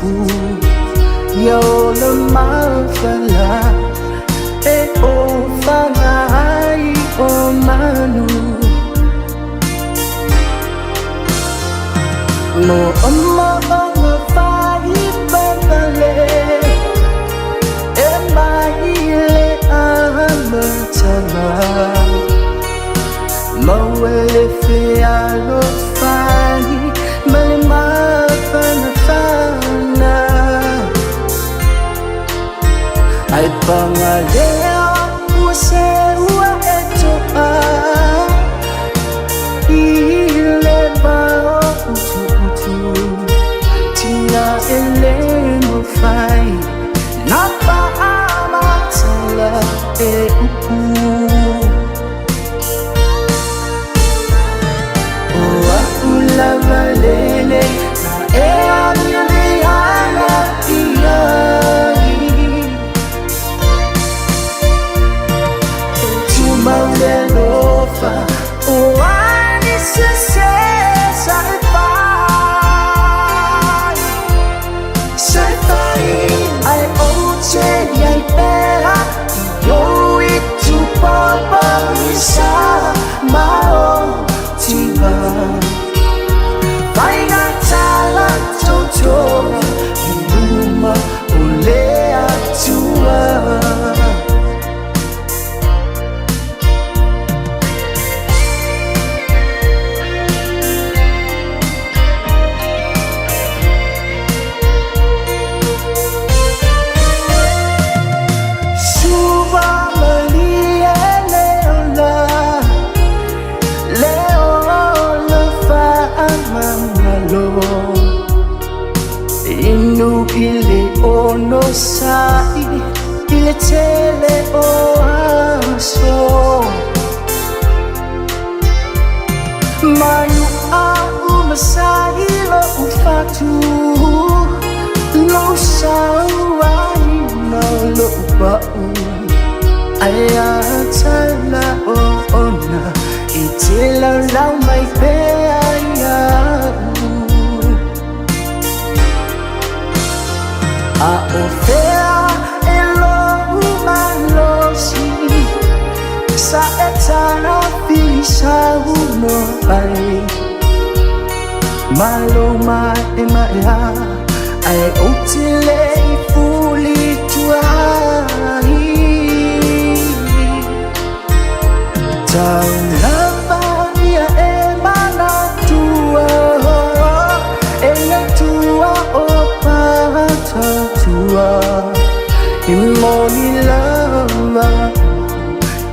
Upu Ia o le mafala E o whangai o manu Mo o mo o ngā whai papale E mai le amatanga Maua le fealofani ma le mafanafana Ai pangalea ua seua e to'a I le vao utu utu Tina e le mawhai Nā whaamatala e upu O aku lava lele Na e amio le ana iai E tumau le alofa O ani se se sa e fai Se fai ai o te iai pea I o i tu papa i sa ma o tiva Vai ngā tala tautoga I luma o le atua. Suva malie le ola Le ola faamagalo Inu i le ono sa'i I le tele o aso Manu a umasai lo ufatu Lo sauai na lo pau Ai a tala o ona I te lau lau mai pea iau A o fea e lo malosi Sa e tala fili sa uno ai Malo mai e mai a Ai o te le i fuli tuai Tau lava ia e manatua E le tua o patatua I moni lava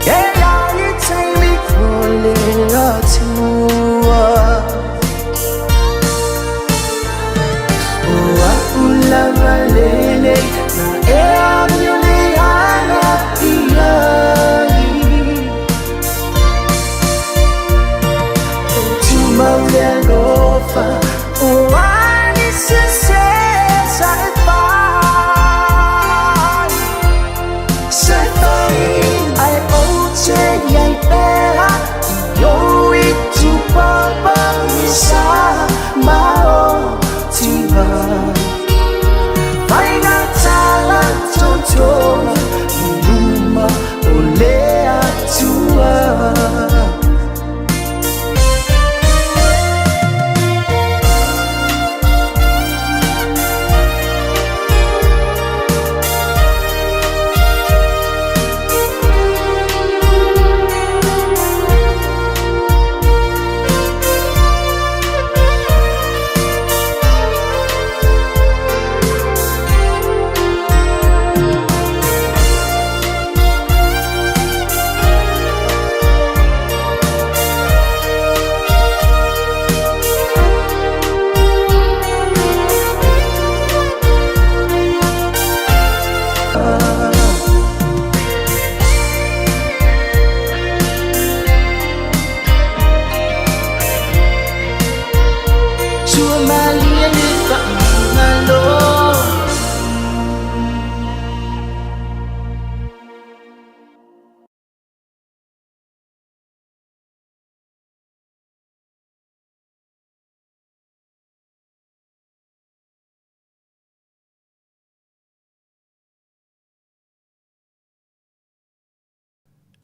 E ai taimi o le atua O aku lava lele Na e amio le ana iai E tumau le alofa O ani se se sa e fai Se fai ai o te iai pea I o i tu papa i sa ma o tiva Vai ngā tala tautoga I luma o le atua.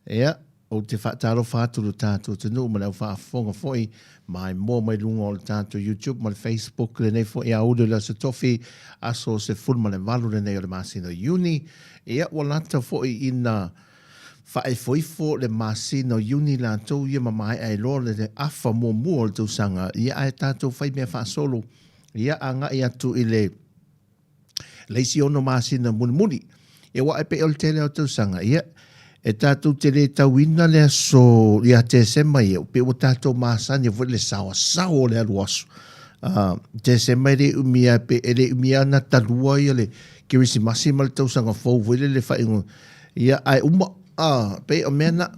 Ia, ou te faatalofa atu i lo tatou atunuu ma le au faafofoga foi maimoa mai luga o le tatou YouTube ma le Facebook i lenei foi aoauli o le Aso Tofi, aso 18 lenei o le masina o Iuni. Ia, ua lata foi ina faaifoifo le masina o Iuni latou ia ma maea ai loa le afa muamua o le tausaga, ia ae tatou fai mea faasolo, ia agai atu i le le isi 6 masina mulimuli. Ia aua e pei o le tele o tausaga, ia, e tatou te le tauina le aso ia Tesema ia, pei ua tatou masani foi le saoasao o le alu aso. Tesema e le umi lava, pe e le umi lava ona talua ia le Kerisimasi ma le tausaga fou foi lele faaiuga, ia, ae uma, pei o mea na.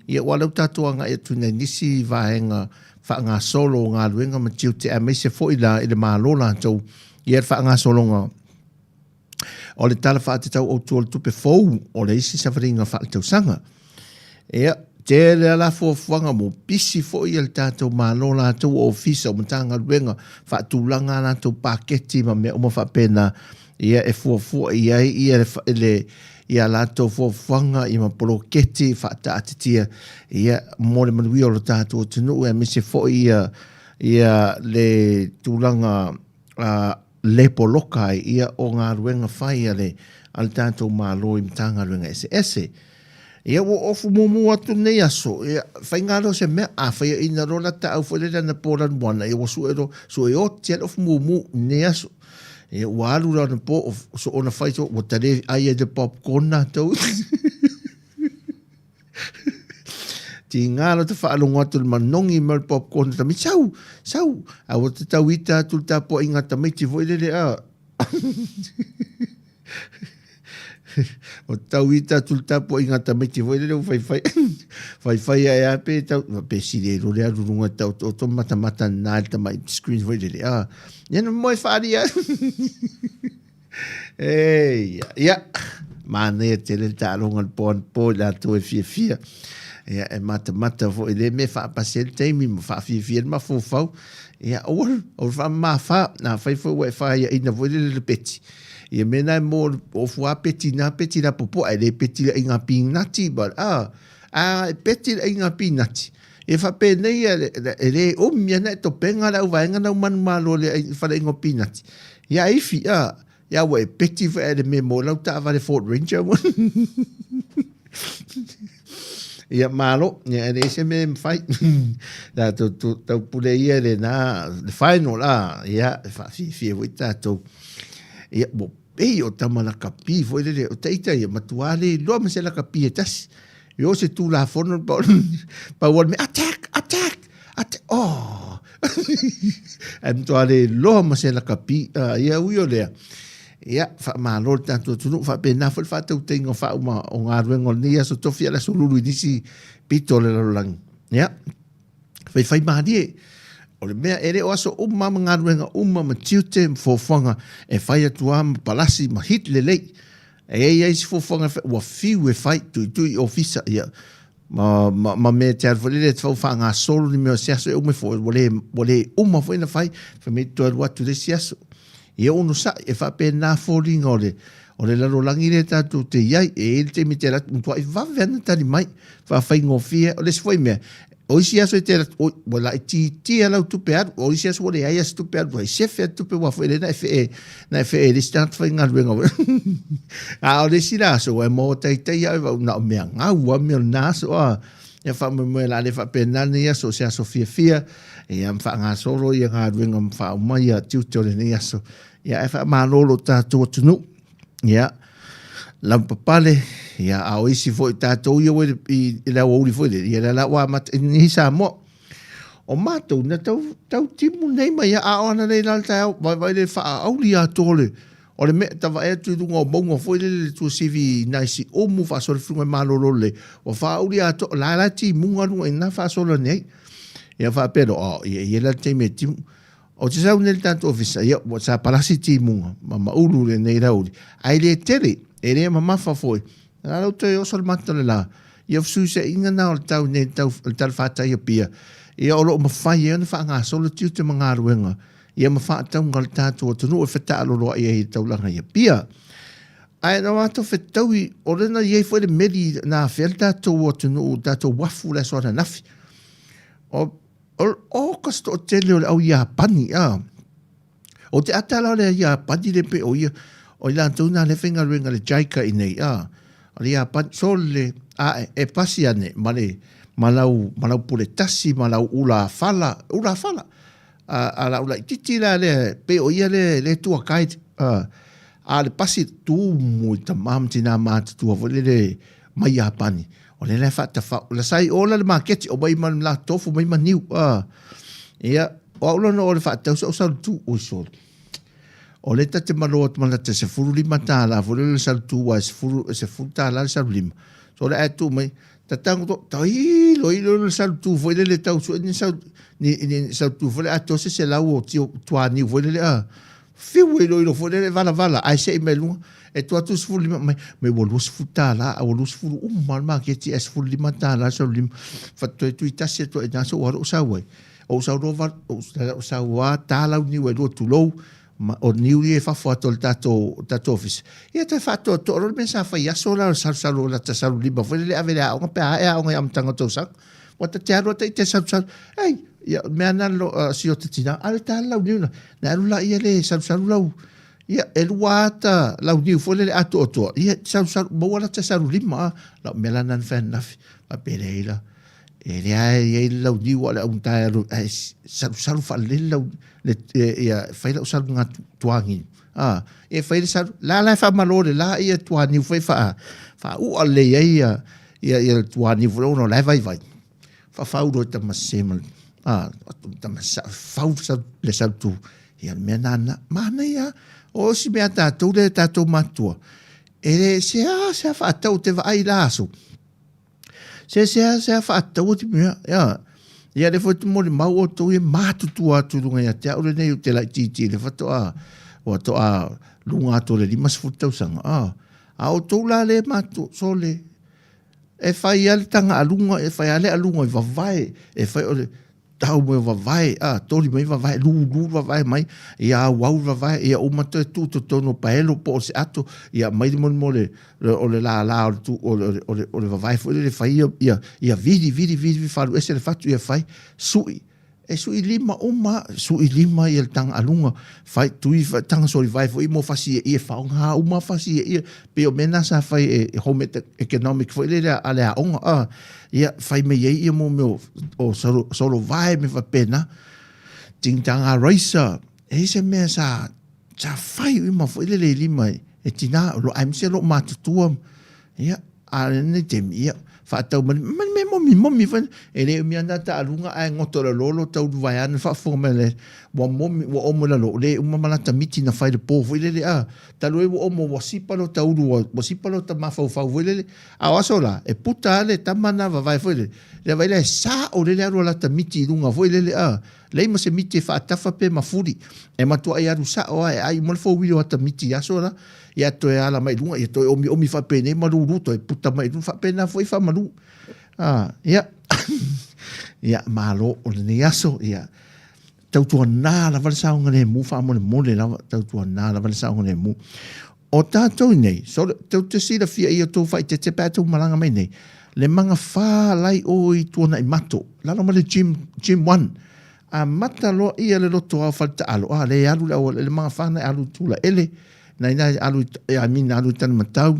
Ia aua o lea ua tatou agai atu i nai nisi vaega faagasolo o galuega ma tiute aemaise foi la i le Malo latou ia le faagasologa o le Tala Faatatau Autu o le Tupe fou o le isi savaliga faaletausaga. Ia, tele lava la fuafuaga mo pisi foi le tatou Malo latou o ofisa o Matagaluega faatulaga a latou paketi ma mea uma faapena, ia e fuafua i ai ia le, le ia latou fuafuaga ia ma poloketi faataatitia ia mo le manuia o lo tatou atunuu aemaise foi ia ia le tulaga le poloka ai ia o galuega fai a le a le tatou Malo i Matagaluega eseese. Ia ua ofu mumu atu lenei aso, ia faiga lea o se mea, a faiaina loa la taau foi lele anapo lanuana, ia ua sue loa, sue oti lava le ofu mumu i lenei aso. Ia ua alu la anapo, soona fai so, ua ta le ai ai le popcorn latou. Tiga lo te faalogo atu i le manogi mai o le popcorn tamaiti, sau, sau. A ua te tau ita atu le tapuaiga a tamaiti foi lele a. O tau ita atu le tapuaiga a tamaiti foi lele ua faifai faifai ae a pe tau pe sili ai loa le alu i luga tau o to matamata na i le tamai screen foi lele a. Ia na moe faaalia. Ei, ia, manaia tele le taaloga le po anapo i latou e fiafia. Ia, e matamata foi i lea mea e faapasi ai le taimi ma faafiafia ai le mafaufau. Ia, aua, aua le faamamafa. Afai foi ua e faiaina foi lele le peti, ia mea na e mo ofu lava peti na peti lapopoa, ae le peti le aiga pinati ma, a, a e peti le aiga pinati, ia faapenei e le umi ana e topega le auvaega na manumalo i le faleaiga o pinati. Ia ifi, a, ia ua e peti foi ae le mea mo lau taavale Ford Ranger. Ia malo, ia e leai se mea e mafai. Tatou taupule ia i lena, le final, a, ia, e faafiafia foi tatou. Ia, ua pei o tama lakapi foi lele, o taita ia, matua le iloa ma se lakapi e tasi. E o se Tulafono, pau o le mea, attack, attack, attack, oh! Ae matua le iloa ma se lakapi, ia ui o lea, ia, faamalo le tatou atunuu, faapena foi le faatautaiga o faauma o galuega o lenei aso tofi a le aso lulu i nisi pito o le lalolagi. Ia, faifai malie. O le mea, e le o aso uma ma galuega uma ma tiute ma fuafuaga e fai atu lava ma palasi ma hit lelei. E i ai isi fuafuaga e fai, ua fiu e fai, tuitui i ofisa, ia, ma, ma, ma mea e te alu foi lele e te faagasolo ni mea o se aso e uma foi, ua le, ua le uma foi na fai, fai mai toe alu atu i le isi aso. Ia onosai, e faapena foliga o le, o le lalolagi lea tatou te i ai, e i ai le taimi e te alu atu, matuai vave lava ona tali mai, faafaigofie. O le isi foi mea, o isi aso e te alu atu, oi, ua laitiitia lau tupe alu, o isi aso ua leai lava se tupe alu, ua sefe lava tupe aua foi lea na e fee, na e fee i le isi tagata faigaluega. A o le isi la aso, ua e maua taitai lava oe, na o mea gau lava mea o lena aso, a. Ia faamoemoe o le a le faapena lenei aso, o se aso fiafia, ia ma faagasolo ia galuega ma faauma ia tiute o lenei aso. Ia ae faamalo lo tatou atunuu. Ia, lavapapale, ia, a o isi foi tatou ia ua i le aoauli foi lele, ia lea la ua amata i nei Samoa. O matou, na tau, tau timu nei mai a o ana nei la le taeao, vaivai le faaauli atoa le, o le mea, tavae atu i luga o mauga foi lele le tuasivi i nai siumu faasoa le fuga malolo lelei, ua faauli atoa, la la timuga luga i na faasola nei. Ia faapea loa, oh, ia, ia la le taimi e timu. Ou te sau nei i le tatou ofisa, ia, ua sa palasi timuga, ma maulu lenei rauli. Ae le tele, e le mamafa foi. La lau toe oso le mata o le la. Ia fesuisaiga na o le tau nei, tau, le talafatai o Apia, ia o lo o mafai ai ona faagasolo tiute ma galuega, ia ma faatauga o le tatou atunuu e fetaaloloai ai i le taulaga i Apia. Ae na matou fetaui, o lea na i ai foi le meli na afea le tatou atunuu, le tatou uafu i le aso ananafi. O, o, o ka se toatele o le au Iapani, a. O te ata la o le Iapani le pei o ia, o i latou na lea e faigaluega i le JICA i inei, a. O le Iapani, sole, ae, e pasi ane ma le, ma lau, ma lau pule tasi ma lau ula fala, ula fala. A, a lau laitiiti la lea, pei o ia lea, lea tour guide, a. A o le pasi tumu i tama ma tina matutua foi lele mai Iapani, o lea la e faatafau. La sa i o la le maketi, omai ma le latou tofu mai ma niu. A, ia, o au la na oo i le faatau sau salutu, oi sole. O lea ta te malo atu ma lata $15 foi lele le salutu aua e 10, e $10 le salulima. So lea ae tuu mai, ta tago to, tailo ilo le salutu foi lele tau sue ni sau, ni, ni salutu foi lele atoa se 100 o tio, tuaniu foi lele, a. Fiu e iloilo foi lele valavala ae sei mai luga e tuu atu 15 mai mai ua $20 a ua 20 uma lava le maketi ae $15 le saulima faatoe tuitasi atu ai i ina so ua alu ou sau ai ou sau loa val ou sau a ta lau niu e lua tulou ma o niu ia i fafo atu o le tatou tatou ofisa ia toe faatoatoa loa le mea sa fai aso la o le salusalu o lata salulima foi lele ave i le aoga pe a ae aoga i amataga o tausaga Ua ta te alu ata i te salusalu. Ei, ia, mea na lo, si o te tina, ale ta lau niu na. Na alu la ia le salusalu lau, ia, e lua ata lau niu foi lele atoatoa. Ia, salusalu, maua la te salu lima, a. Lau mea la na na whai nafi. Ma pele ai la. E le ae ia i lau niu a le au tae alu, ai, salusalu whaalele lau, le, ia, whai lau salu ngā tuangi. A, ia whai le salu, la la e whamalo le la ia tuaniu whai wha, wha ua le ia ia, Ia, ia le tuaniu foi ona o la e vaivai. Faafau loa i tama sese ma le, a, tama sa, fau sa, le salutu. Ia, le mea nana, manaia. O si mea tātou le tātou matua. E le, se a, se a faatau te vaai la aso. Se, se a, se a faatau te mea, ia. Ia le foi te moli mau o tau e matutua atu lunga ia te au le nei o te laitiiti le whatoa, o toa lunga atu le 50 tausaga. A, A outou la le matou, sole, e fai a le taga aluga, e fai a le aluga i vavae, e fai o le tau mai o vavae, a, toli mai vavae, lulu vavae mai, ia auau vavae, ia uma toe tuu totonu o paelo po o se ato, ia aumai le moni mo le, o le lala o le tu, o le, o le, o le vavae foi lele fai ia, ia, ia vili, vili, vili, vili, falu ese le fatu, ia fai, sui, E sui lima uma, sui lima ia le taga aluga, fai tui taga solivae foi mo fasi e ia, faaaoga uma fasi e ia, pei o mea na sa fai e home economic foi lele a le aoga, a, ia fai mai ai ia mo mea o solovae me faapena, tingtaga raisa, e i ai se mea sa, sa fai uma foi lele i lima e tina, aemaise lou matutua, ia, A o lenei taimi, ia, faatau ma le, ma le mea momi momi foi, e le umi ana taaluga ae goto i lalo lo taulu vaeane le faafofoga mai a le, ua momi, ua omo i lalo, le uma ma lata miti na fai i le po foi lele, a, talu ai ua omo, ua sipa lo taulu, ua, ua sipa lo ta mafaufau foi lele. A o aso la, e puta lava le tama na vavae foi lele, le vaai la e sao lele alu a lata miti i luga foi lele, a, leai ma se miti e faatafa pe mafuli, e matuai alu sao lava e ai uma le four-wheel o ata miti i aso la, ia toe ala mai i luga, ia toe omiomi faapenei ma lulu, toe puta mai i luga, faapena foi faamalu. Ah, ia, ia, malo o lenei aso, ia, tautuanā lava le saogalemu faamolemole lava, tautuanā lava le saogalemu. O tātou nei, so, tou te silafia i o tou faaeteete pe a tou malaga mai nei, le magafa la i o i Tuanaimato, lalo ma le gym, gym one, amata loa ia le loto ao faletaalo, a, le alu le auala, le magafa na e alu i Tulaele, na ina e alu i, I mean, alu i Tanimatau,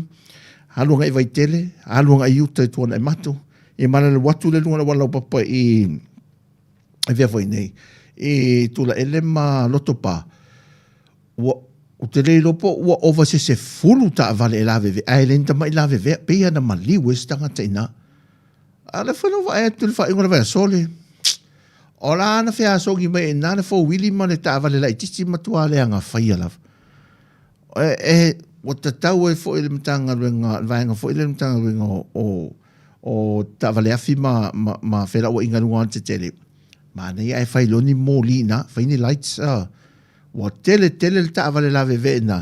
alu agai i Vaitele, alu agai i uta i Tuanaimato, ia ma le alu atu le luga o le auala laupapa i, i fea foi nei, i Tulaele ma Lotopa, Ua, ou te le iloa po ua ova se 10 taavale e lavevea, ae le ni tamai lavevea, pei lava na maliu ai se tagata i ina. A o lea foi na ou vaai atu i le faaiuga o le vaiaso, sole, o la na feasogi mai ai i ina le fouili ma le taavale laitiiti matua leaga faia lava. E, e, ua tatau ai foi le Matagaluega, le vaega foi lea le Matagaluega o, o, o taavale afi ma, ma, ma felauaiga i luga o alatetele, manaia ae fai loa ni moli i ina, fai ni lights, a. Ua tele tele le taavale lavevea i ina,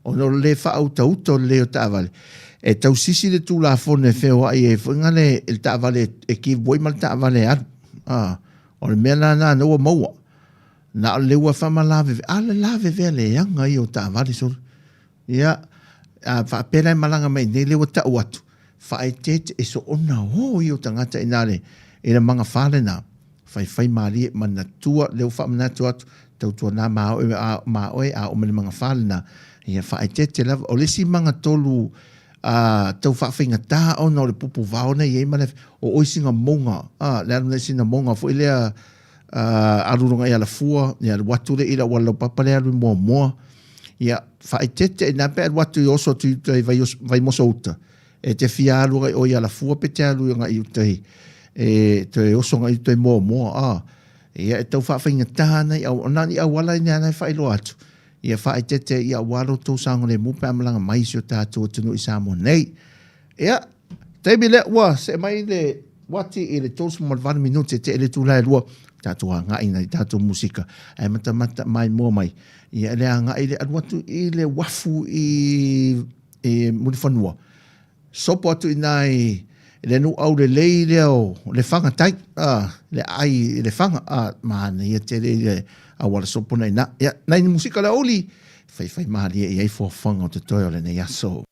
ona o le le faautauta o le lei o taavale. E tausisi le Tulafono e feoai ai foi le le taavale e give way ma le taavale e alu. A, o le mea la lena ua maua. Na o le ua fai ma lavevea, a o le lavevea leaga ia o taavale solo. Ia, A faapea la e malaga mai nei lea ua tau atu, faaeteete e soona o ia o tagata i na le i le magafa lena, faifaimalie manatua lea ua faamanatu atu, tautuana ma oe a ma oe a oo mai le magafa lena, ia faaeteete lava. O le isi magatolu a tau faafaigata ona o le pupu vao na i ai ma le o oe sina mouga, a le alu nei sina mouga foi lea alu luga i Alafua, ia alu atu lea i le auala laupapa lea alu i Moamoa, ia faaeteete i na pe alu atu i oso atu i uta i Vaimoso uta, e te fia alu agai o i Alafua pe te alu agai i uta i e toe oso agai i uta i Moamoa, a ia e tau faafaigata ana i au, na ni auala i ana e faailoa atu, ia faaeteete ia aua lo tou saogalemu pe a malaga mai i si o tatou atunuu i Samoa nei. Ia, taimi lea ua see mai le uati i le 38 minute te le itula e lua, tatou agai nai tatou musika, ae matamata maimoa mai. Ia le agai le alu atu i le uafu i, i Mulifanua, sopo atu i nā i le nuu aulelei lea o Lefaga tai, a, le aai i Lefaga, a, manaia tele i le auala sopo na i ina. Ia, nai ni musika le aoauli, faifaimalie i ai fuafuaga o totoe o lenei aso.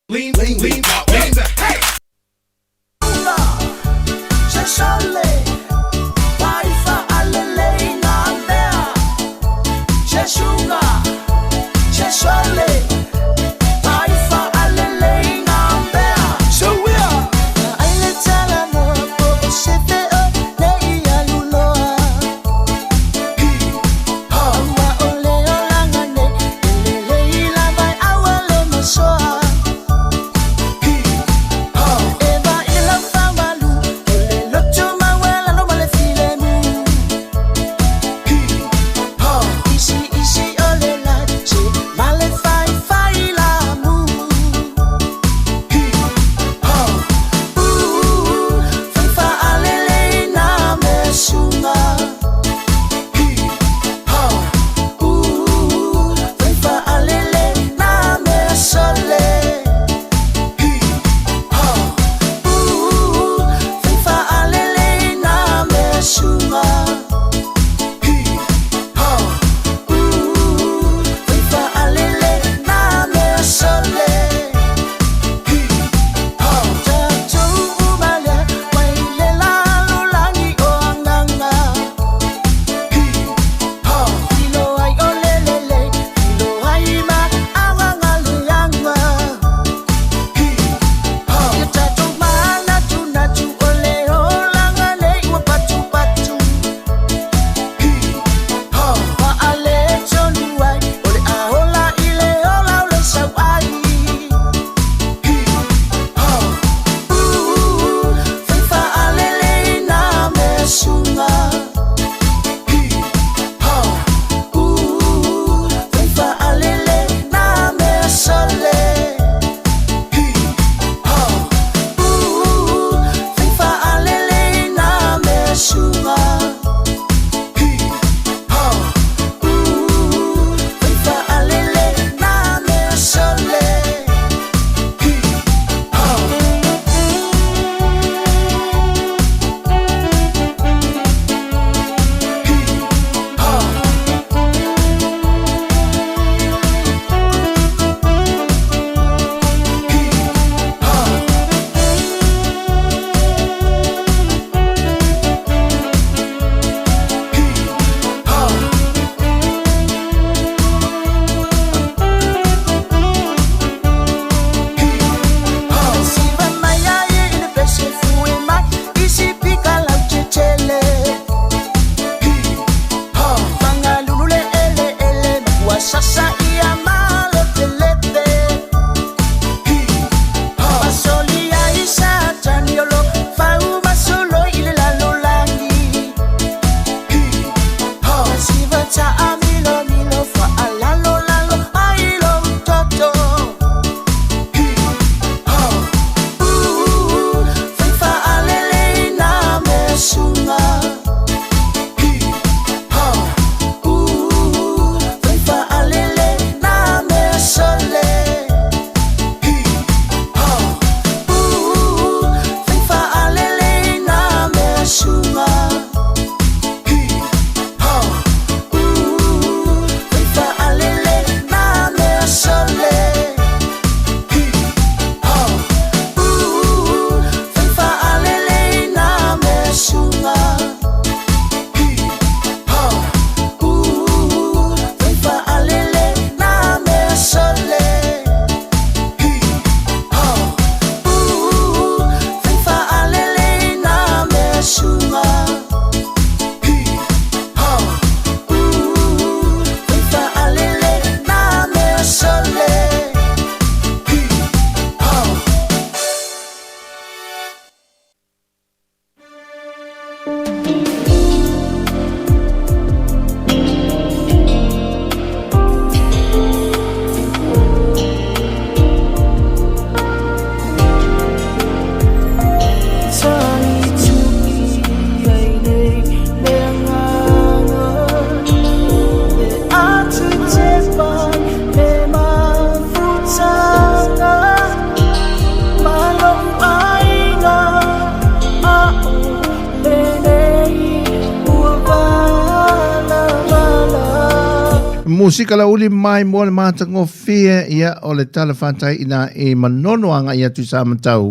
musika la uli mai mo le matagofie, ia o le tala fatai ina i Manono agai atu i Samatau.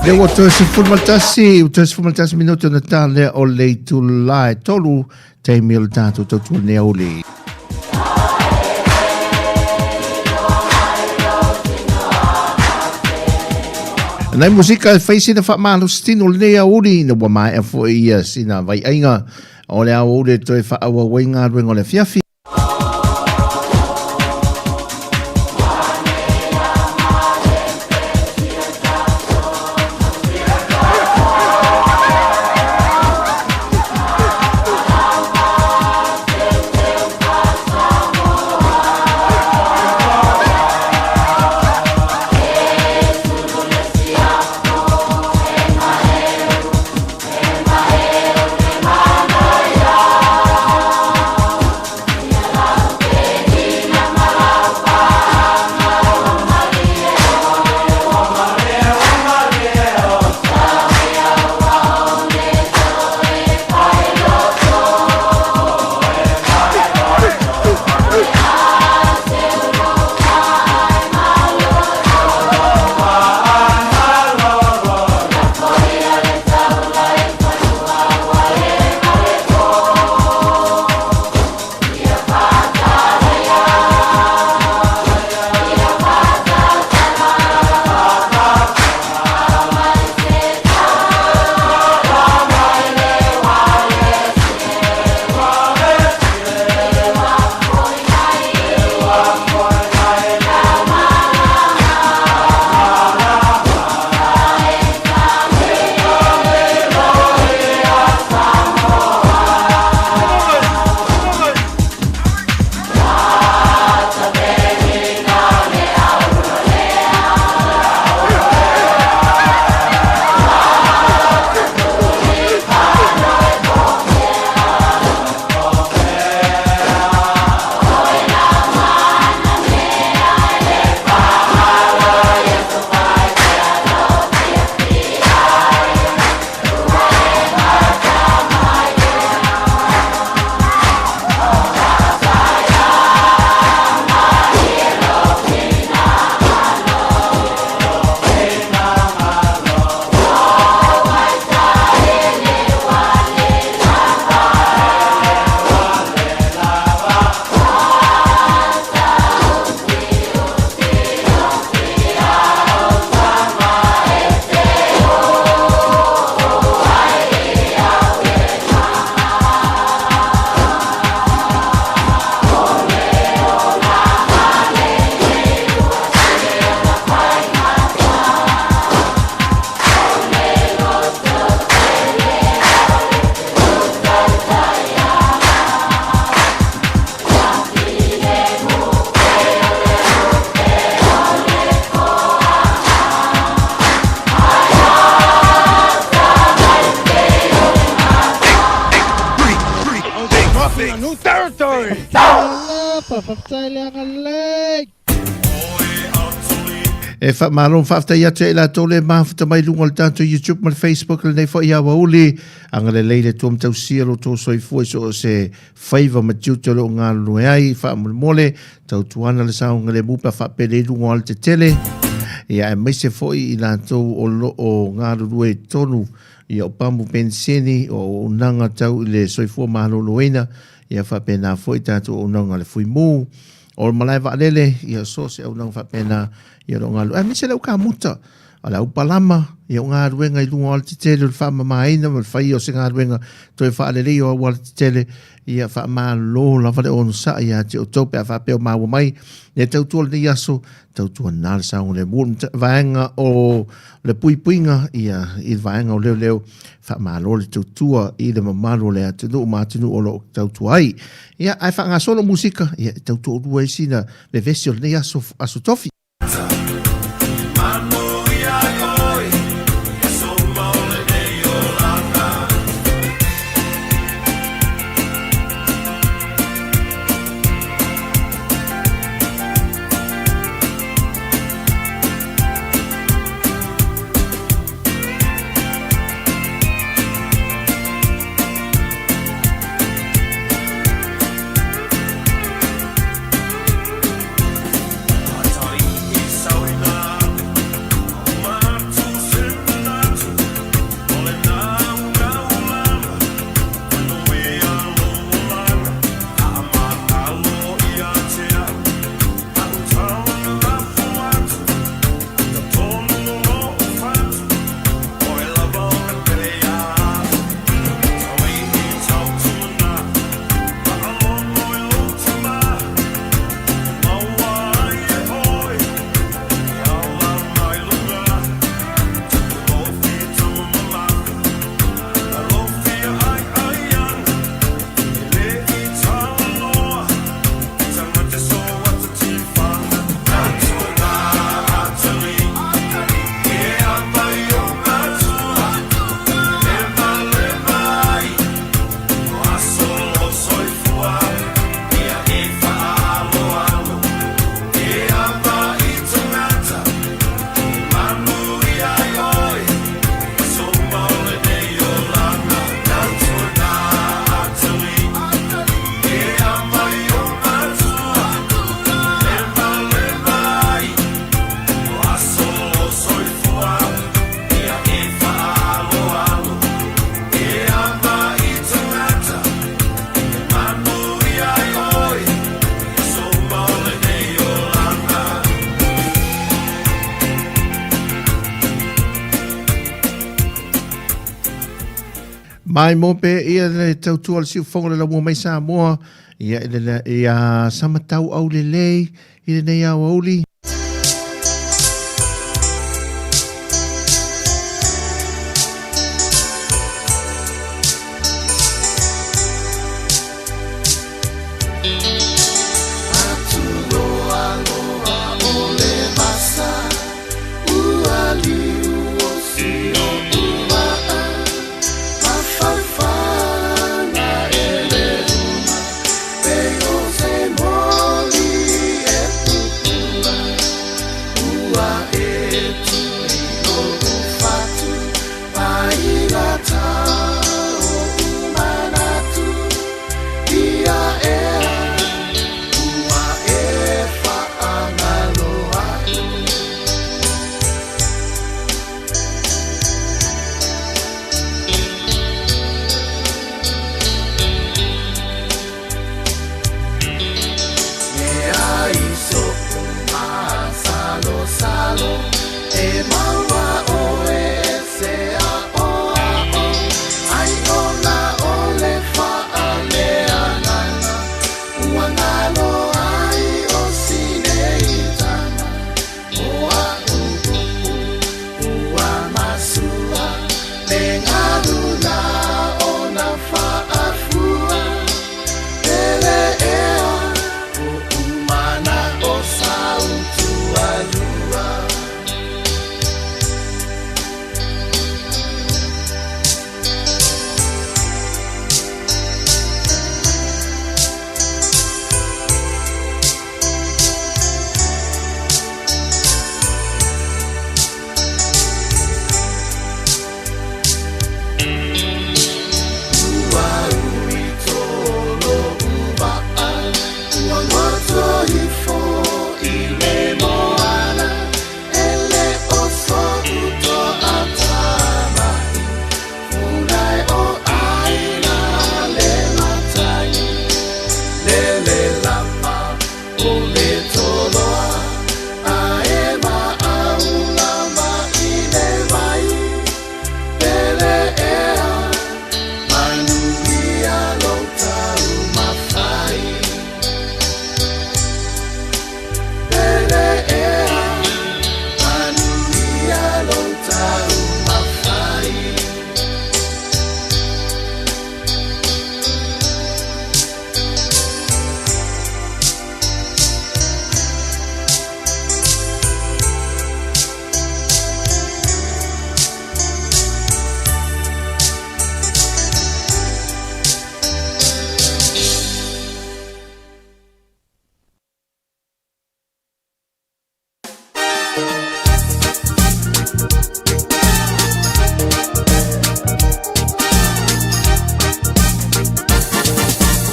Lea ua toe 11, ua toe 11 minute ona ta lea o le itula e 3, taimi o le tatou tautua nei aoauli. Nai musika e fai sina faamalositino lenei aoauli ina ua maea foi ia sina vaiaiga o le aoauli e toe faaauau ai galuega o le afiafi. E faamalo ma faafetai atu i latou le mafuta mai luga o le tatou YouTube ma le Facebook lenei foi aoauli. Agalelei le Atua ma tausia lo outou soifua i so o se faiva ma tiute o lo o galulue ai. Faamolemole, tautuana le saogalemu pe a faapelei i luga o alatetele. Ia, aemaise foi i latou o lo o galulue i totonu ia o pamu peniseni, o auaunaga tau i le soifua maloloina, ia faapena foi tatou auaunaga a le Fuimu, o le malae vaalele, ia so o se auaunaga faapena, ia o lo o galulue. Aemaise le au kamuta, o le au palama, ia o galuega i luga o alatetele, o le faamamaina ma le faia o se galuega toe faalelei o aualatetele, ia faamalo lava le onosai ia te outou pe a faapea o maua mai le tautua o lenei aso, tautuana le saogalemu. O le vaega o le puipuiga, ia, i le vaega o leoleo, faamalo le tautua i le mamalu o le atunuu ma atunuu o lo o tautua ai. Ia, ae faagasolo musika, ia, e tautua ulua ai sina vevesi o lenei aso, aso tofi. Maimoa pea ia le tautua a le siufofoga o le laumua mai Samoa, ia i le ia Samatau Aulelei i lenei aoauli.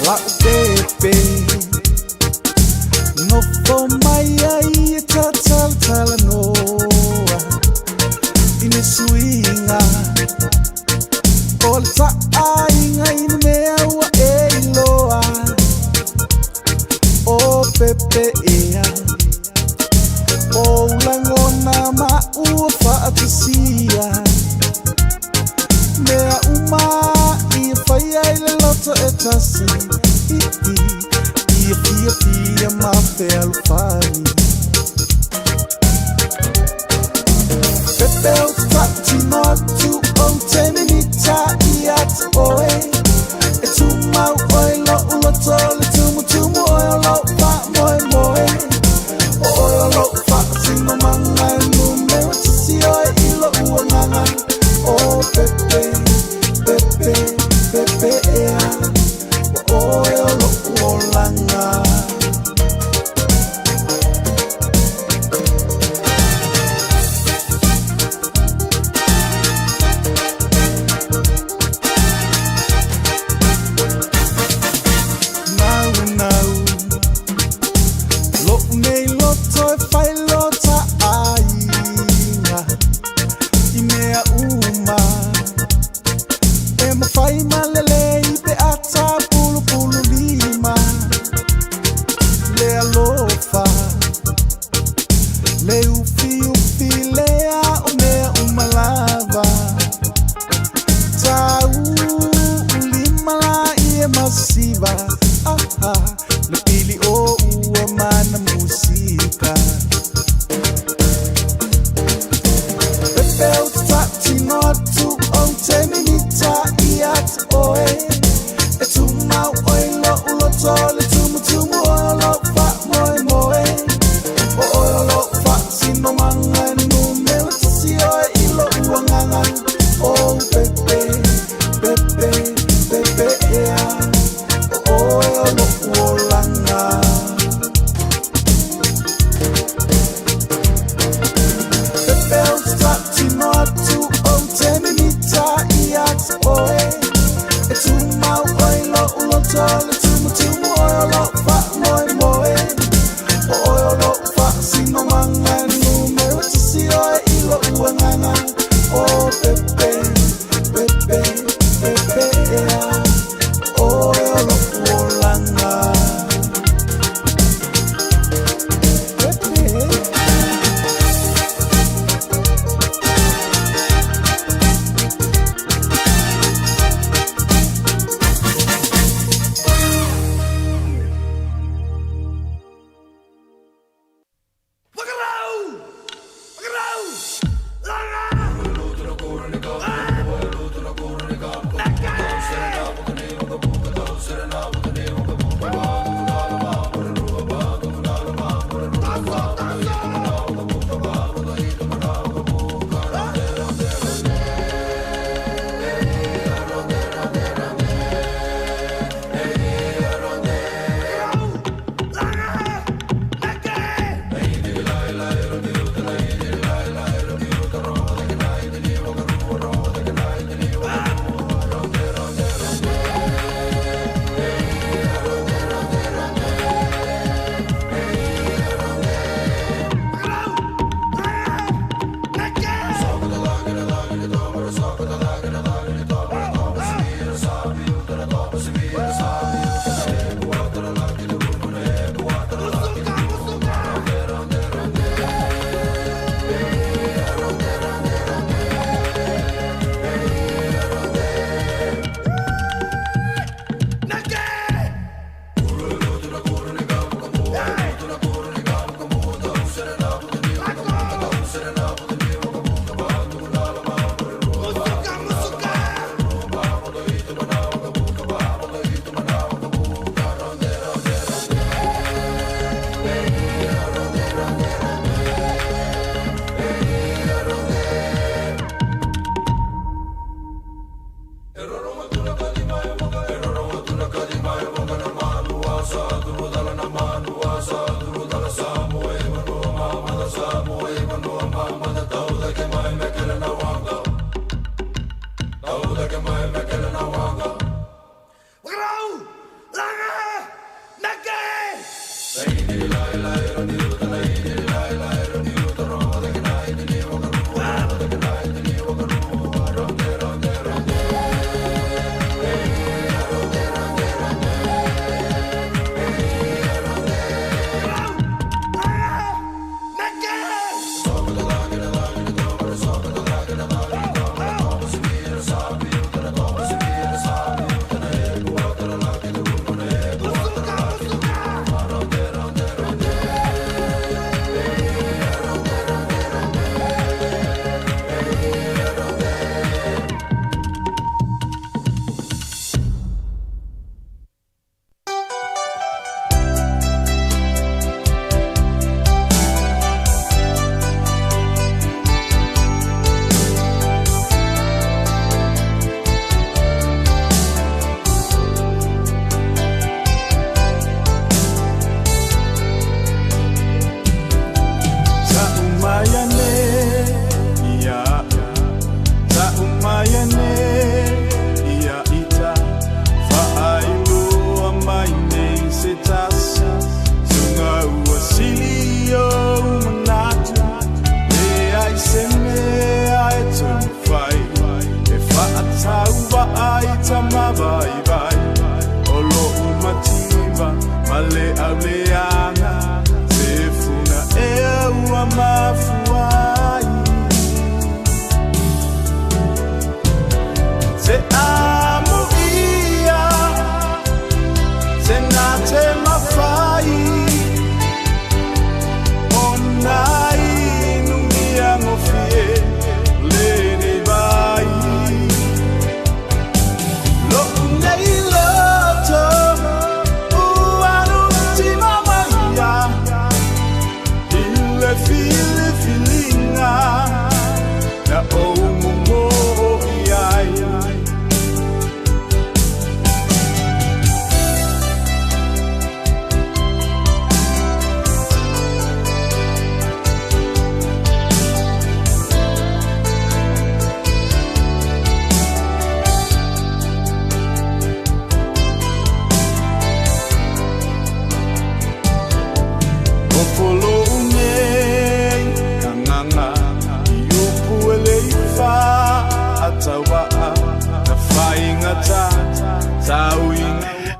La'u pepe Nofo mai ai e tatalatalanoa I le suiga O le taaiga i le mea ua e iloa O pepe ea O lagona ma ua faatasia Mea uma ia faia i le loto e tasi Ia fiafia ma fealofani Pepe ou te tautino atu ou te mimita ia te oe E tumau oe i lo'u loto le tumutumu oe o lo'u faamoemoe O oe o lo'u faasinomaga e numera tasi oe i lo'u agaga O pepe, pepe, pepe ea Ua oe. Siva ah ah le pili o ua mana musika Pepe o tati no tu o te minita ia te oe E tumau oi lo ulo tole tumu tumu o lo fa moe moe O oi o lo fa sino manga e numera tasi oe i lo uanganga O pepe, pepe, pepe ea O oe o lo uolanga Pepe o tati no atu o te minita ia te oe E tumau oi lo ulo tole tumu tumu oi o lo fa moe moe O oi o lo fa sino manga e numera tasi oe i lo uanganga O pepe, pepe, pepe ea O oe o lo uolanga Pepe.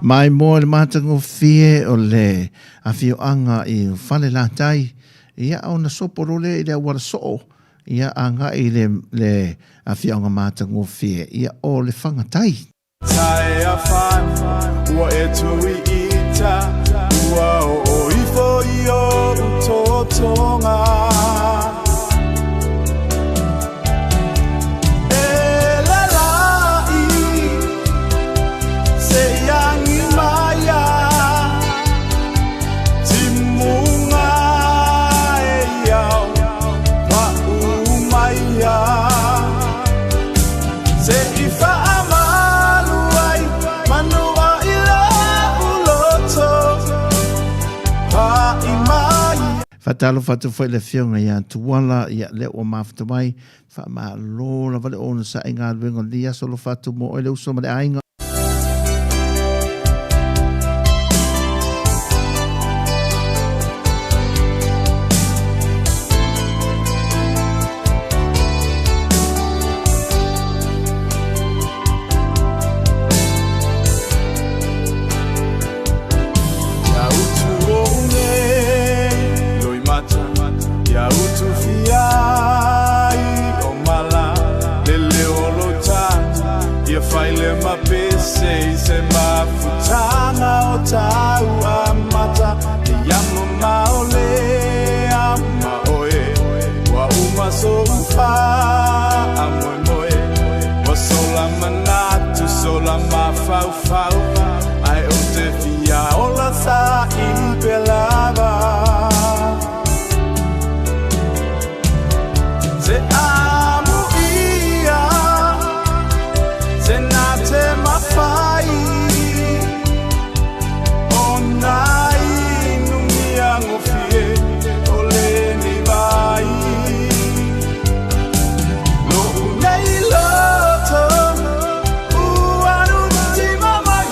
Maimoa i le matagofie o le afioaga i Falelatai, ia ona sopo loa lea i le auala soo, ia agai i le, le afioaga matagofie, ia o Lefaga-tai. Taea whan, ua e tui ita, ua o ifo i o utotonga. E lalai, se iangi maia, timunga e iau, pa umaia. Se i faamalu ai manua i lou loto, pai mai. Faatalofa atu foi i le Afioga ia Tuala, ia lea ua mafuta mai, faamalo lava le onosai galuega o lenei aso, alofa atu mo oe le uso ma le aiga. Ia utu ou nei loimata, ia utu fiai o mala, le leo o lo tata, ia fai le mapese i se mafutanga o tau amata, ia mamao le ama oe, ua uma sou faamoemoe, ua sola manatu, sola mafaufau, ae ou te fia ola saili pea lava. Se amu ia, se na te mafai, o na inumia gofie o lenei vai. Lo'u nei loto, ua nutima mai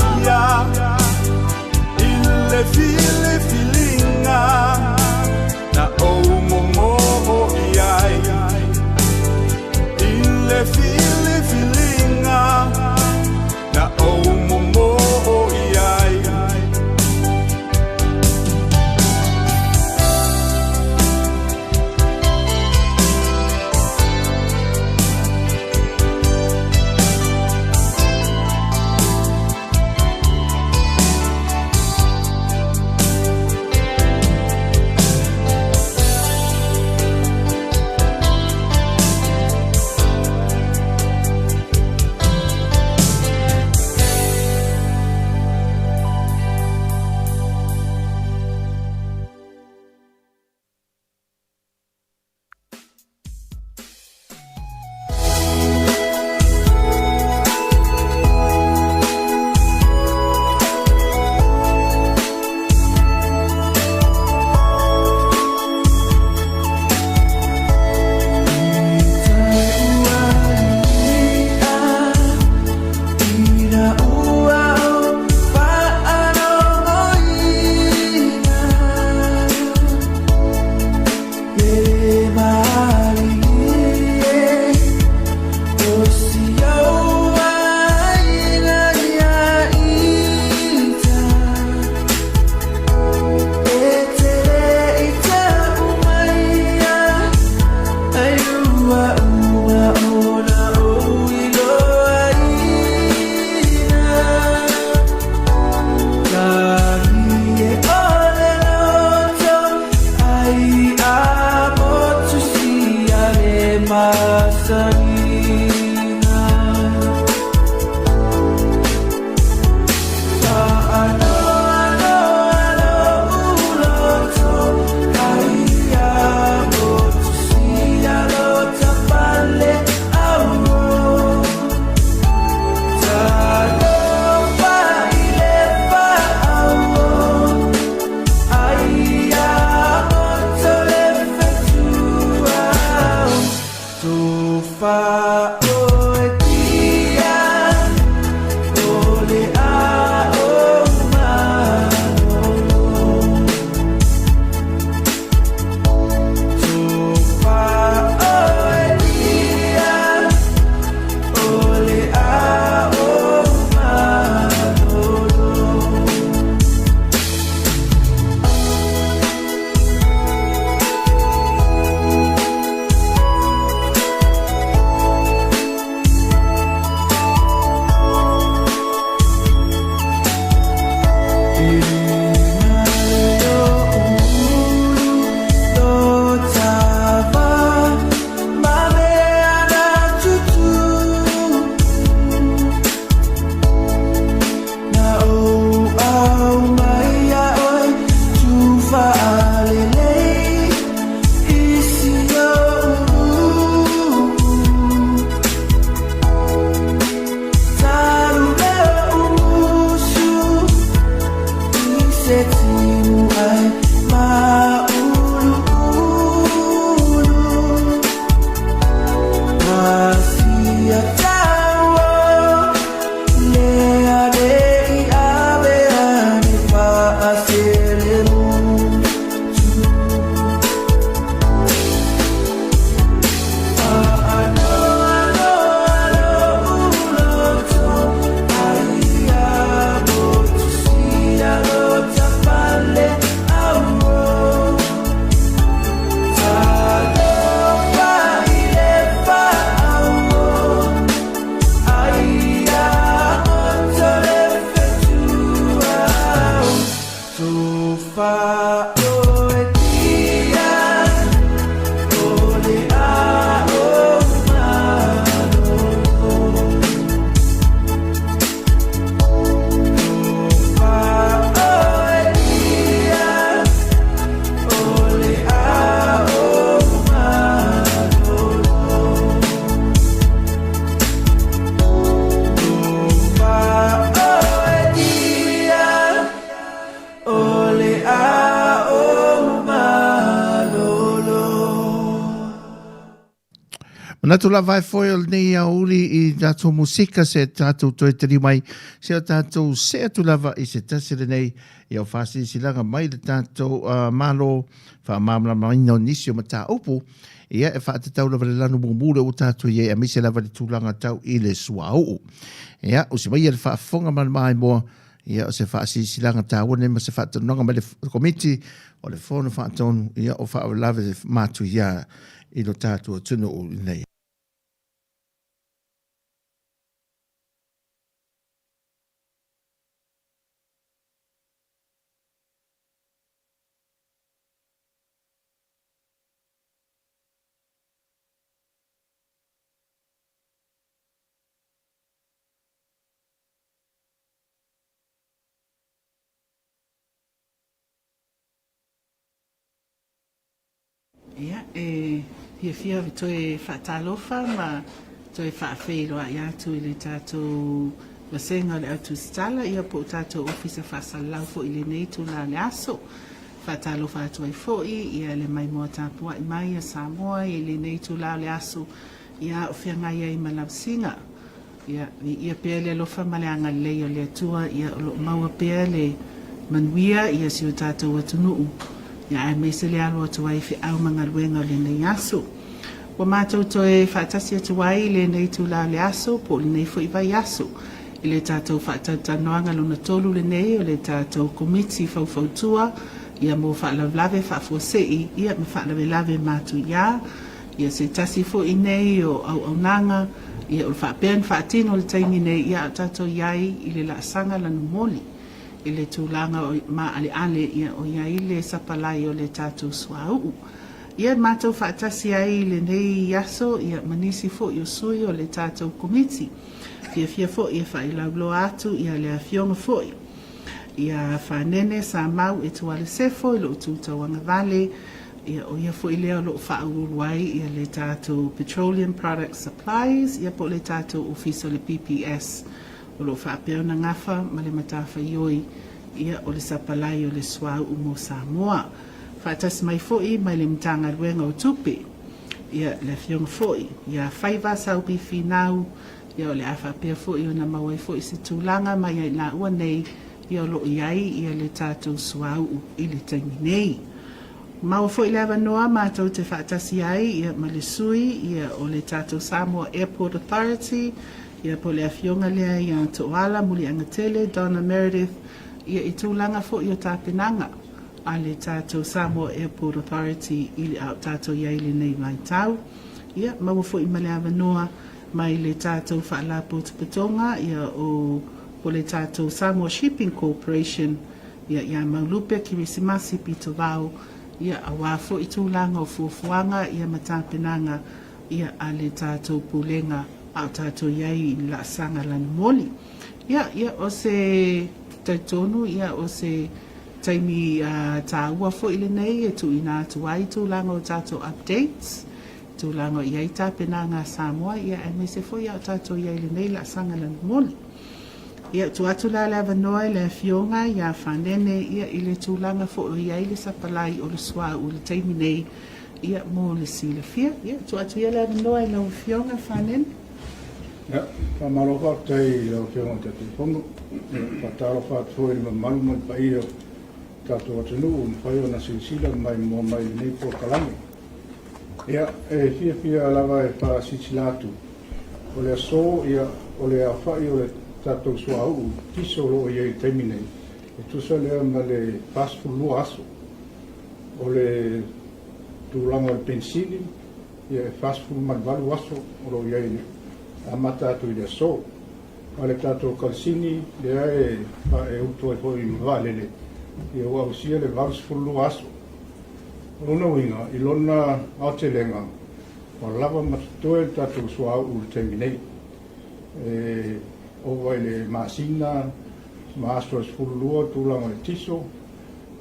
Manatu lava e foe o lenei aoauli i tatou musika se tatou toe tali mai se o tatou see atu lava i se tasi lenei ia o faasilasilaga mai le tatou uh, Malo faamalamalamaina o nisi o mataupu ia e faatatau lava le lanu mumu le ua tatou i ai aemaise lava le tulaga tau i le suauu. Ia, o se maia le faafofoga ma le maimoa Ia, o se faasilasilaga taua lenei ma se faatalanoaga mai le Komiti o le Fono Faatonu, ia, o faalavelave matuia i lo tatou atunuu lenei. Ia, e fiafia au toe faatalofa ma toe faafeiloai atu i le tatou vasega o le Au Tusitala, ia po o tatou Ofisa Faasalalau foi i lenei itula o le aso. Faatalofa atu ai foi ia le maimoa tapuai mai a Samoa i lenei itula o le aso, ia o feagai ai ma lausiga. Ia, viia pea le alofa ma le agalelei o le Atua, ia o lo o maua pea le manuia i si o tatou atunuu, ia aemaise le alo atu ai i feau ma galuega o lenei aso. Ua matou toe faatasi atu ai i lenei itula o le aso, po o lenei foi vaiaso, i le tatou faatalatalanoaga lona tolu lenei o le tatou Komiti Faufautua, ia mo faalavelave faafuasei, ia ma faalavelave matuia. Ia se tasi foi nei o auaunaga, ia o le faapea ona faatino i le taimi nei, ia a o tatou i ai i le laasaga lanumoli i le tulaga o maaleale, ia o i ai le sapalai o le tatou suauu. Ia matou faatasi ai i lenei aso, ia ma nisi foi o sui o le tatou Komiti. Fiafia foi e failauloa atu ia le Afioga foi ia Fanene Samau Etualesefo i lou tu tauagavale, Ia, o ia foi lea o lo o faauluulu ai ia le tatou Petroleum Products Supplies, ia po o le tatou Ofisa o le PPS, o lo o faapea ona gafa ma le matafaioi, ia, o le sapalai o le suauu mo Samoa. Faatasi mai foi mai le Matagaluega o Tupe, ia, le Afioga foi ia Faiva Saubi Finau, ia, o le a faapea foi ona maua ai foi se tulaga mai ia i laua nei, ia, o lo o i ai ia le tatou suauu i le taimi nei. Maua foi le avanoa matou te faatasi ai ia ma le sui ia o le tatou Samoa Airport Authority ia po o le afioga lea ia Toala Muliagatele Donna Meredith ia i tulaga foi o tapenaga a le tatou Samoa Airport Authority i le a o tatou i ai i lenei vaitau. Ia maua foi ma le avanoa mai le tatou Faalapotopotoga ia o po o le tatou Samoa Shipping Corporation. Ia, ia Maulupe, Kerisimasi, Pitovao, ia, aua foi tulaga o fuafuaga, ia, ma tapenaga, ia, a le tatou Pulega a o tatou i ai i le laasaga lanumoli. Ia, ia, o se talitonu, ia, o se taimi taua foi lenei e tuuina atu ai tulaga o tatou updates, tulaga o i ai tapenaga a Samoa, ia, aemaise foi a o tatou i ai i lenei laasaga lanumoli. Ia, tuu atu la le avanoa i le Afioga ia Fanene, ia, i le tulaga foi o i ai le sapalai o le suauu i le taimi nei, ia, mo le silafia. Ia, tuu atu ia le avanoa i lau Afioga Fanene. Ia, faamalo faafetai i lau Afioga i le Taitaifono. Ia, faatalofa atu foi i le mamalu ma le paia o le tatou atunuu ua mafai ona silasila ma maimoa mai i lenei polokalame. Ia, e fiafia lava e faasilasila atu, o le aso, ia, o le aofai o le tatou suauu tiso o lo o i ai i le taimi nei, e tusa lea ma le 42 aso. O le tulaga o le penisini, ia, e 48 aso o lo o i ai e amata atu i le aso. A o le tatou kalasini lea e, e utu ai foi ma vaalele, ia, ua ausia le 82 aso. O lona uiga, i lona aotelega, ua lava ma totoe le tatou suauu i le taimi nei. E ova i le masina ma aso e 12 le tulaga o le tiso,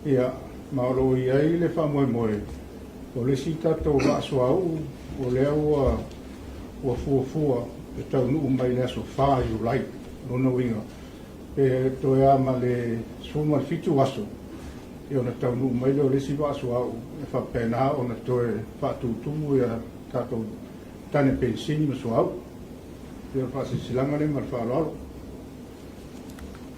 ia, ma o lo o i ai le faamoemoe o le isi tatou vaa suauu o lea ua ua fuafua e taunuu mai i le aso 4 Iulai. O lona uiga, pe toe a ma le 17 aso, ia ona taunuu mai lea o le isi vaa suauu e faapena ona toe faatutumu ia tatou tane penisini ma suauu. Ia o le faasilasilaga lea ma le faaaloalo.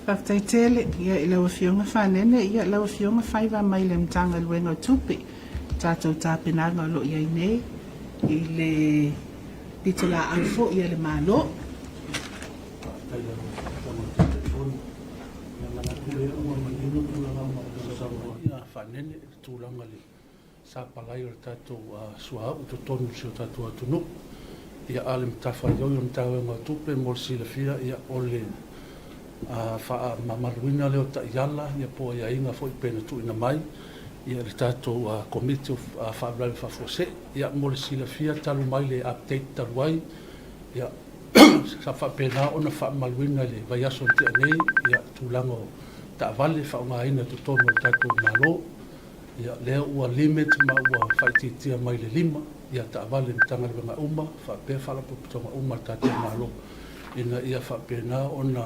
Faafetai tele ia i lau Afioga Fanene, ia lau Afioga Faiva mai le Matagaluega o Tupe, tatou tapenaga o lo o i ai nei i le pitolaau foi a le Malo. Faafetai i lau Afioga i le Taitaifono. Ia manatu lea ua manino tulaga uma e pei ona saunoa ai Fanene i le tulaga i le sapalai o le tatou suauu i totonu o si o tatou atunuu. Ia, a o le matafaioi o le Matagaluega o Tupe mo le silafia, ia, o le faamamaluina lea o taiala ia po o aiaiga foi pei ona tuuina mai ia le tatou Komiti o Faalavelave Faafuasei. Ia, mo le silafia talu mai le update talu ai, ia, sa faapena ona faamamaluina i le vaiaso na tea nei ia tulaga o taavale faaaogaina i totonu o le tatou Malo. Ia, lea ua limit ma ua faaitiitia mai le 5 ia taavale i Matagaluega uma faapea Faalapotopotoga uma a le tatou Malo ina ia faapena ona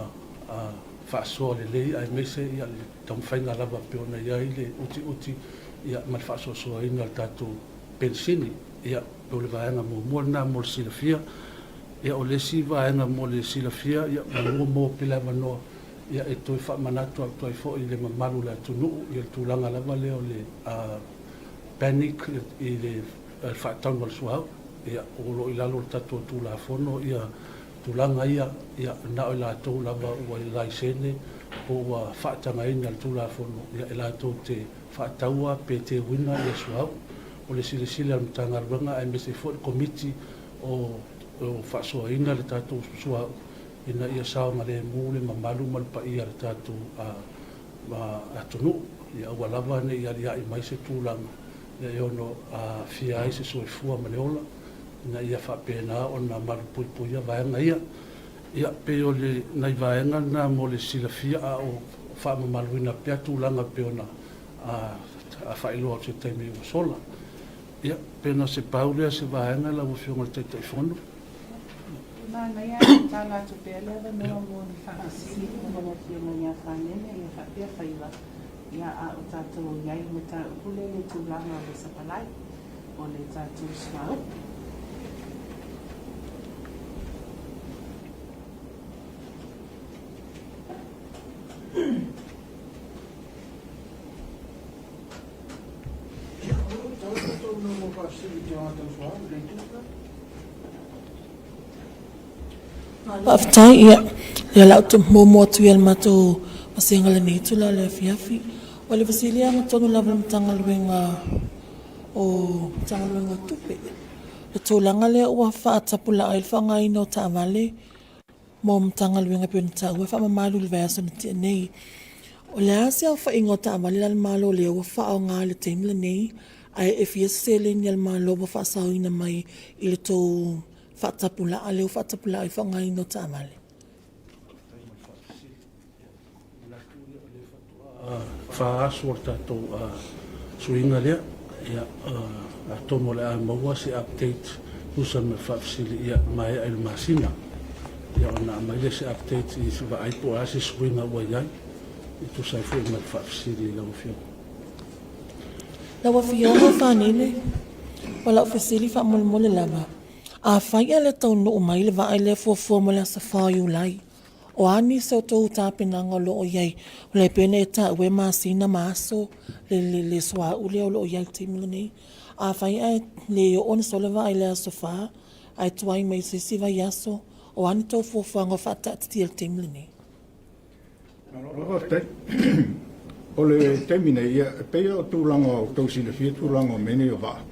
faasoa lelei aemaise ia le taumafaiga lava pei ona i ai le utiuti ia ma le faasoasoaina o le tatou penisini. Ia, o le vaega muamua lena mo le silafia. Ia, o le isi vaega mo le silafia, ia, manu maua pea le avanoa, ia, e toe faamanatu atu ai foi i le mamalu o le atunuu, ia, le tulaga lava lea o le panic i le faatauga o le suauu. Ia, o lo o i lalo o le tatou Tulafono ia tulaga ia, ia, na o i latou lava ua i laisene po ua faatagaina e le Tulafono, ia, e latou te faataua pe teuina ia suauu. O le silasila a le Matagaluega aemaise foi le Komiti o faasoaina le tatou suauu ina ia saogalemu le mamalu ma le paia o le tatou atunuu. Ia aua lava ne i aliae mai se tulaga e ono aafia ai se soifua ma le ola ina ia faapena ona malupuipuia vaega ia. Ia, pei o nai vaega na mo le silafia a o faamamaluina pea tulaga pei ona faailoa atu i se taimi ua sola. Ia, pe na o se pau lea o se vaega lau Afioga i le Taitaifono. E manaia lava le tala atu pea le avanoa mo ni faafesili i le Afioga ia Fanene ia faapea Faiva, ia a o tatou i ai i le mataupu lea i le tulaga o le sapalai o le tatou suauu. Faafetai, ia, lea la ou te muamua atu ia le matou vasega lenei itula o le afiafi. O le fesiliaga tonu lava i le Matagaluega o Matagaluega o Tupe, le tulaga lea ua faatapulaa ai le faaaogaina o taavale mo Matagaluega e pei ona taua e faamamalu i le vaiaso na tea nei. O le a se aofaiga o taavale a le Malo lea ua faaaoga i le taimi lenei, ae e fia se seleni a le Malo ua faasaoina mai i le tou faatapulaa lea ua faatapulaa ai le faaaogaina o taavale? Fa aso o le tatou suiga lea, ia, atonu o le a maua se update tusa ma le faafesili ia maea i le masina. Ia ona aumai lea se update i se vaai po o a se suiga ua i ai, e tusa ai foi ma le faafesili i lau Afioga. Lau Afioga Fanele, o lau fesili faamolemole lava, afai e le taunuu mai le vaa i le fuafua mo le aso 4 o Iulai, O a nisi o tou tapenaga o lo o i ai? O lea pei ona e taua e masina ma aso le suauu lea o lo o i ai i le taimi lenei. Afai ae le oo ona sola vaai i le aso 4 ae tuai mai i se isi vaiaso, o a ni tou fuafuaga o faataatitia i le taimi lenei? Malo faafetai. O le taimi nei, ia, e pei o tulaga o tou silafia tulaga o mea nei o vaa,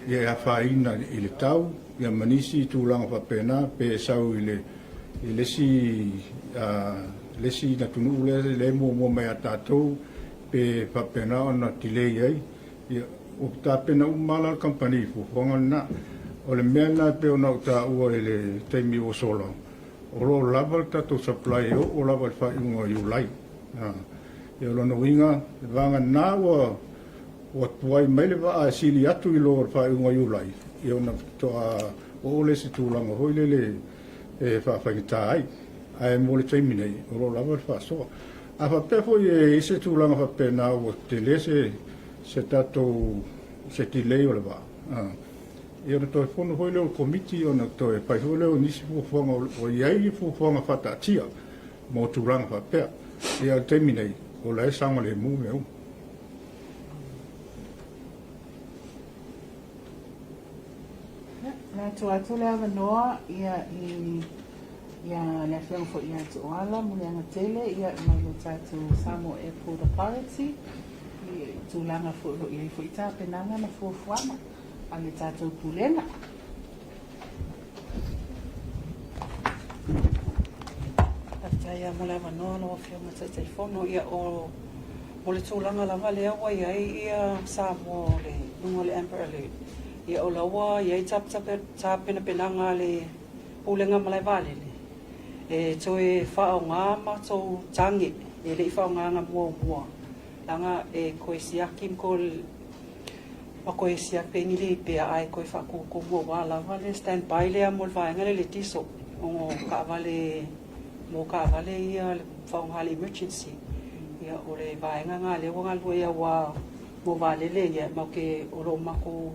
ia e afaina i le tau, ia ma nisi tulaga faapena, pe sau i le i le isi le isi atunuu lea lea e muamua mai ia tatou, pe faapena ona delay ai. Ia, ua tapena uma lava la le kamupani i fuafuaga lena. O le mea lena e pei ona ou taua i le taimi ua sola, o lo o lava le tatou supply e oo lava i le faaiuga o Iulai. Ia o lona uiga, vagana ua ua tuai mai le vaa e sili atu i lo le faaiuga o Iulai, ia ona faatoa oo lea i se tulaga foi lele e faafaigata ai. Ae mo le taimi nei, o lo o lava le faasoa. A faapea foi e i ai se tulaga faapena ua tele se se tatou se delay o le vaa, ia ona toe fono foi lea o le Komiti ona toe fai foi lea o nisi fuafuaga o i ai fuafuaga faataatia mo tulaga faapea. Ia o le taimi nei, o la e saogalemu mea uma. Ia, o le a tuu atu le avanoa ia i ia le afioga foi ia Tuala Muliagatele ia mai le tatou Samoa Airport Authority i tulaga foi o lo o i ai foi tapenaga ma fuafuaga a le tatou Pulega. Faafetai lava mo le avanoa lau Afioga i le Taitaifono. Ia, o, o le tulaga lava lea ua i ai ia Samoa o le luga o le Amber Alert, ia o la ua i ai tapenapenaga a le Pulega Malae Vaalele e toe faaaoga matou tage e le i faaaogaina muamua, leaga e toe siaki ma toe ma toe siaki penili pea ae toe faatutumumu aua lava le stand by lea mo le vaega lea i le diesel ona o taavale mo taavale ia le faaaoga i le emergency. Ia o le vaega lena lea ua galulue ai aua mo vaalele ia matou te o lo o matou.